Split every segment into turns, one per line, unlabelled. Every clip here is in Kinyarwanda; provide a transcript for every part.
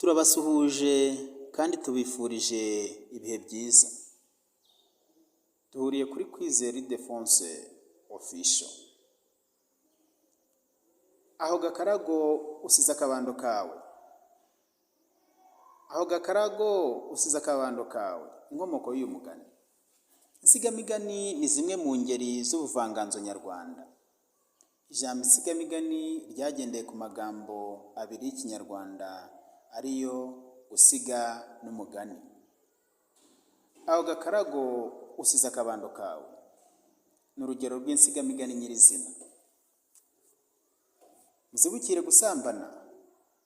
Turabasuhuje kandi tubifurije ibihe byiza. Duhuriye kuri Kwizera Ildephonse Official. Aho gakarago usize akabando kawe, aho gakarago usize akabando kawe. Inkomoko y'uyu mugani. Insigamigani ni zimwe mu ngeri z'ubuvanganzo nyarwanda. Ijambo insigamigani ryagendeye ku magambo abiri y'Ikinyarwanda, ariyo gusiga n'umugani. Aho gakarago usize akabando kawe ni urugero rw'insigamigani nyirizina. Muzibukire gusambana.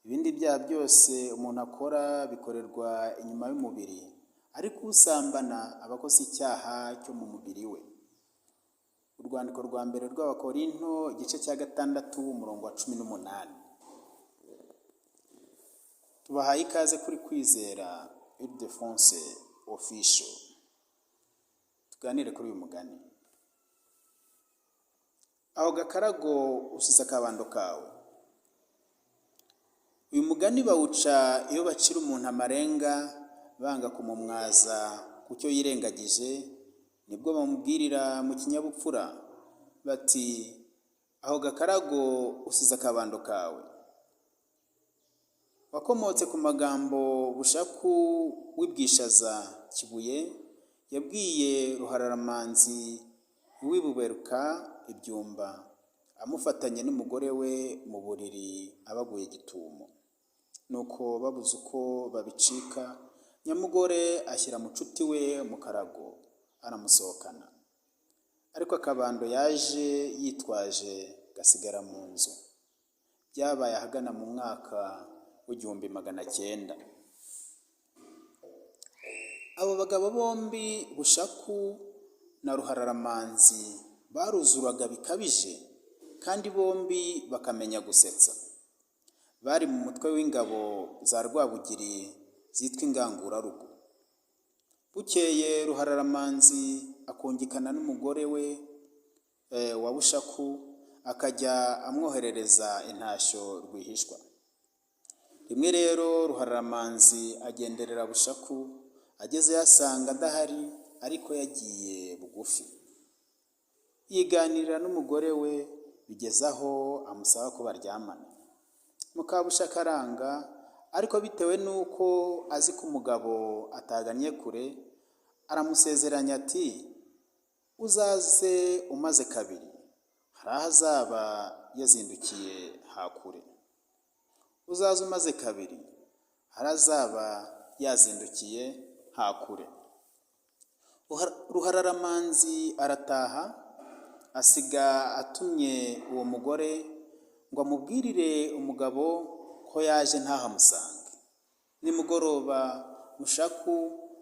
Ibindi byaha byose umuntu akora bikorerwa inyuma y'umubiri, ariko usambana aba akoze icyaha cyo mu mubiri we. Urwandiko rwa mbere rw'Abakorinto, igice cya 6, umurongo wa 18. Tubahaye ikaze kuri Kwizera Ildephonse Official. Tuganire kuri uyu mugani. Aho gakarago usize akabando kawe. Uyu mugani bawuca iyo bacira umuntu amarenga, banga kumumwaza ku cyo yirengagije, nibwo bamubwirira mu kinyabupfura bati: "Aho gakarago usize akabando kawe." Wakomotse ku magambo Bushaku w'i Bwishaza Kibuye yabwiye Ruhararamanzi w'i Buberuka i Byumba, amufatanye n'umugore we mu buriri abaguye gitumo. Nuko babuze uko babicika, nyamugore ashyira mucuti we mu karago aramusohokana, ariko akabando yaje yitwaje gasigara mu nzu. Byabaye ahagana mu mwaka w'1900. Abo bagabo bombi, Bushaku na Ruhararamanzi, baruzuraga bikabije kandi bombi bakamenya gusetsa. Bari mu mutwe w'ingabo za Rwabugiri zitwa Ingangurarugo. Bukeye Ruhararamanzi akungikana n'umugore we wa Bushaku, akajya amwoherereza intashyo rwihishwa. Rimwe rero Ruhararamanzi agenderera Bushaku, agezeyo asanga adahari, ariko yagiye bugufi. Yiganirira n'umugore we bigeze aho amusaba ko baryamana. Mukabushaka aranga, ariko bitewe n'uko azi ko umugabo atagannye kure, aramusezeranya ati: "Uzaze umaze kabiri, hari aho azaba yazindukiye hakure. Uzaze umaze kabiri, hari azaba yazindukiye hakure." Ruhararamanzi arataha, asiga atumye uwo mugore ngo amubwirire umugabo ko yaje ntahamusange. Nimugoroba Bushaku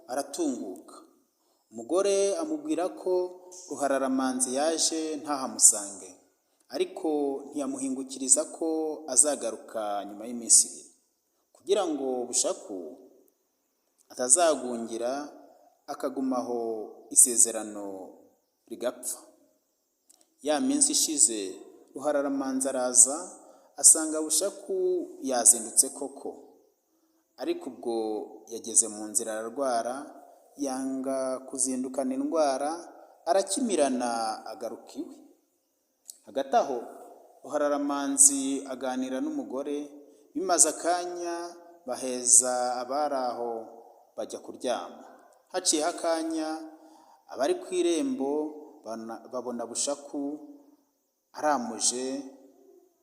aratunguka, umugore amubwira ko Ruhararamanzi yaje ntahamusange, ariko ntiyamuhingukiriza ko azagaruka nyuma y'iminsi 2, kugira ngo Bushaku atazagungira akaguma aho isezerano rigapfa. Ya minsi ishize Ruhararamanzi araza, asanga Bushaku yazindutse koko, ariko ubwo yageze mu nzira ararwara, yanga kuzindukana indwara, arakimirana agaruka iwe. Hagati aho Ruhararamanzi aganira n'umugore, bimaze akanya baheza abari aho bajya kuryama. Haciyeho akanya abari ku irembo babona Bushaku aramuje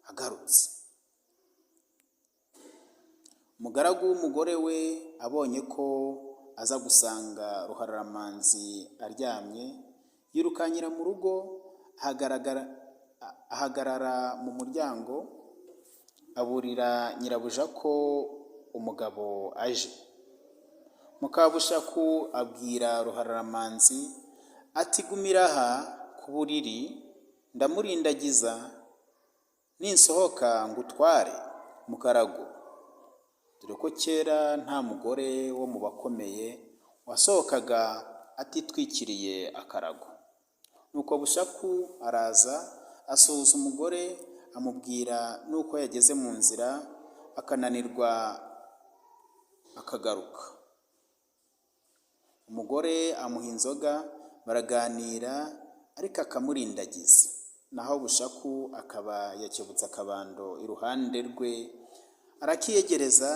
agarutse. Umugaragu w'umugore we abonye ko aza gusanga Ruhararamanzi aryamye, yirukankira mu rugo, ahagarara mu muryango, aburira nyirabuja ko umugabo aje. Mukabushaku abwira Ruhararamanzi ati: "Gumira aha ku buriri ndamurindagiza, ninsohoka ngutware mu karago," dore ko kera nta mugore wo mu bakomeye wasohokaga atitwikiriye akarago. Nuko Bushaku araza, asuhuza umugore, amubwira n'uko yageze mu nzira akananirwa. akagaruka. Umugore amuha inzoga baraganira, ariko akamurindagiza. Naho Bushaku akaba yakebutse akabando iruhande rwe, arakiyegereza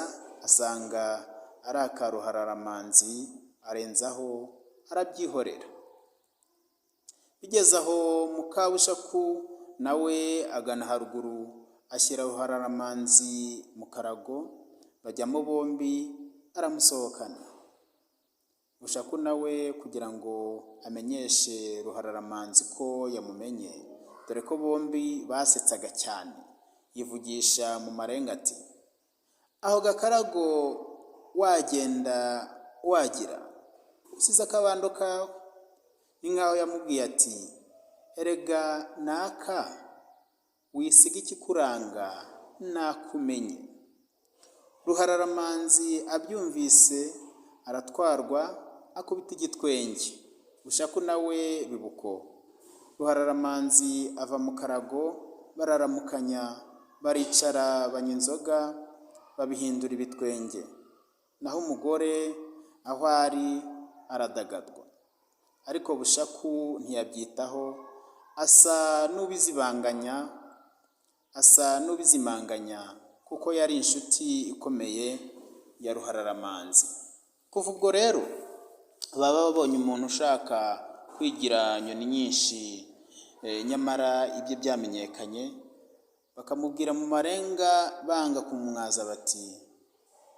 asanga ari aka Ruhararamanzi, arenzaho arabyihorera. Bigeze aho Mukabushaku nawe agana haruguru, ashyira Ruhararamanzi mu karago, bajyamo bombi, aramusohokana. Bushaku nawe kugira ngo amenyeshe Ruhararamanzi ko yamumenye, dore ko bombi basetsaga cyane, yivugisha mu marenga ati: "Aho gakarago wagenda wagira usize akabando kawe." Ni nkaho yamubwiye ati: "Erega naka wisiga ikikuranga, nakumenye." Ruhararamanzi abyumvise aratwarwa, akubita igitwenge. Bushaku nawe bibuko. Ruhararamanzi ava mu karago, bararamukanya, baricara, banywa inzoga, babihindura ibitwenge. Naho umugore aho ari aradagadwa, ariko Bushaku ntiyabyitaho, asa n'ubizibanganya, asa n'ubizimanganya, kuko yari inshuti ikomeye ya Ruhararamanzi. Kuva ubwo rero baba babonye umuntu ushaka kwigira nyoni nyinshi, nyamara ibye byamenyekanye, bakamubwira mu marenga banga kumumwaza bati: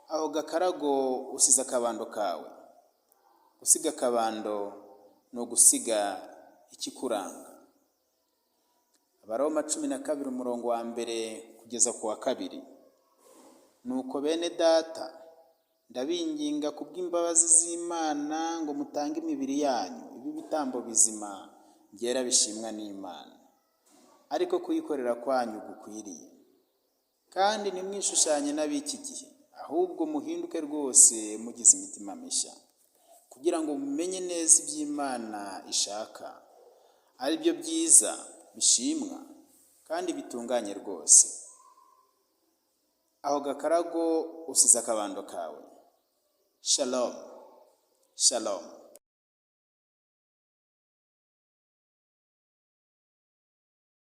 "Aho gakarago usize akabando kawe." Gusiga akabando ni ugusiga ikikuranga. Abaroma 12 umurongo wa 1 kugeza ku wa 2. Nuko bene Data, ndabinginga kubw'imbabazi z'Imana ngo mutange imibiri yanyu ibe ibitambo bizima, byera, bishimwa n'Imana, ariko kuyikorera kwanyu gukwiriye. Kandi ntimwishushanye n'ab'iki gihe, ahubwo muhinduke rwose mugize imitima mishya, kugira ngo mumenye neza iby'Imana ishaka, ari byo byiza, bishimwa kandi bitunganye rwose. Aho gakarago usize akabando kawe. Shalom, shalom.